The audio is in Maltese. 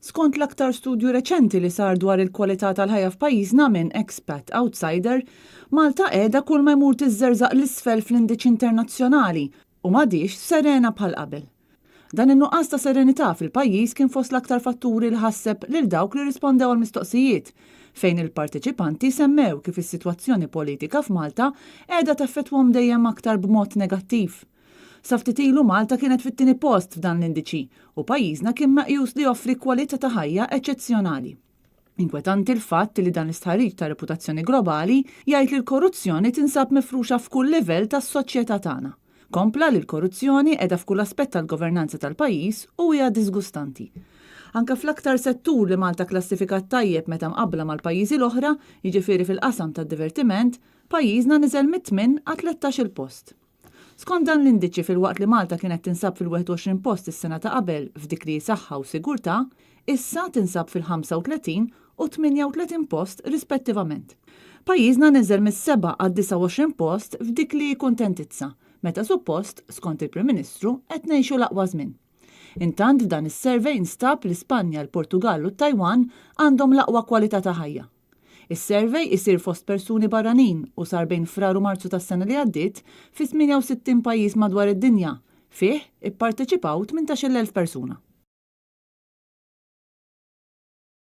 Skont l-aktar studju reċenti li sar dwar il-kwalità tal-ħajja f'pajjiżna minn Expat Outsider, Malta qiegħda kull ma jmur tiżżerżaq 'l isfel fl-indiċi internazzjonali u m'għadhiex serena bħal qabel. Dan in-nuqqas ta' serenità fil-pajjiż kien fost l-aktar fatturi li ħasseb lil dawk li rrispondew għall-mistoqsijiet, fejn il-parteċipanti semmew kif is-sitwazzjoni politika f'Malta qiegħda teffettwahom dejjem aktar b'mod negattiv. Sa ftit ilu Malta kienet fit-tieni post f'dan l-indiċi u pajjiżna kien meqjus li joffri kwalità ta' ħajja eċċezzjonali. Inkwetanti l-fatt li dan l-istħarriġ ta' reputazzjoni globali jgħid li l-korruzzjoni tinsab mifruxa f'kull livell tas-soċjetà tagħna. Kompla li l-korruzzjoni qiegħda f'kull aspett tal-governanza tal-pajjiż u hija diżgustanti. Anke fl-aktar settur li Malta kklassifikat tajjeb meta mqabbla mal-pajjiżi l-oħra, jiġifieri fil-qasam tad-divertiment, pajjiżna niżel mit-tmien għat-tlettax-il post. Skont dan l-indiċi filwaqt li Malta kienet tinsab fil-21 post is-sena ta' qabel f'dik li hi saħħa u sigurtà, issa tinsab fil-35 u 38 post rispettivament. Pajjiżna niżel mis-seba' għad-29 post f'dik li hi kuntentizza, meta suppost, skont il-Prim Ministru, qed ngħixu l-aqwa żmien. Intant f'dan is-survey instab li Spanja, l-Portugall u t-Taiwan għandhom l-aqwa kwalità ta' ħajja. Is-survey isir fost persuni barranin u sar bejn Frar u Marzu tas-sena li għaddiet fi 68 pajjiż madwar id-dinja. Fih ipparteċipaw 18,000 persuna.